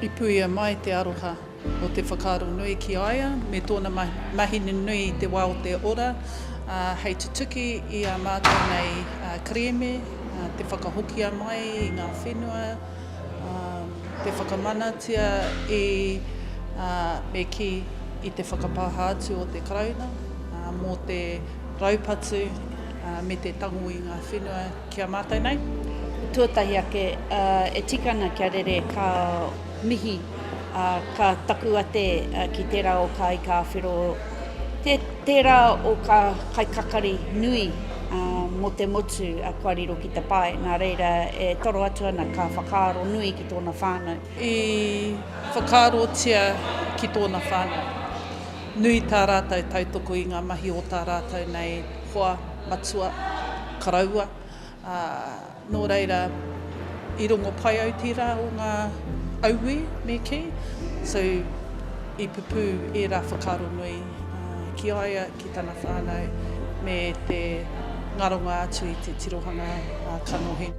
I puia mai te aroha o te whakaaro nui ki a ia me tōna mahi nunui i te wā o te ora, ā, hei tutuki i ā mātou nei kerēme, te whakahokia mai i ngā whenua, ā, te whakamanatia i, ā, me kī, i te whakapāha atu o te Karauna, ā, mō te raupatu, ā, me te tango i ngā whenua ki a mātou nei. Tuatahi ake, ā, e tika ana kia rere ka mihi, ā, ka taku ate ki tērā o kā ika āwhero, te, tērā o kā kaikakari nui, ā, mō te motu, ā, kua riro ki te pae, nā reira e toro atu ana ka whakaaro nui ki tōna whānau. I whakaarotia ki tōna whānau. Nui tā rātou tautoko i ngā mahi o tā rātou nei hoa, matua, koroua, ā, nō reira, i rongo pai au tērā o ngā auē, me kī, so i pupū ērā whakaaro nui ki a ia, ki tana whānau, me te ngaronga atu i te tirohanga kanohi.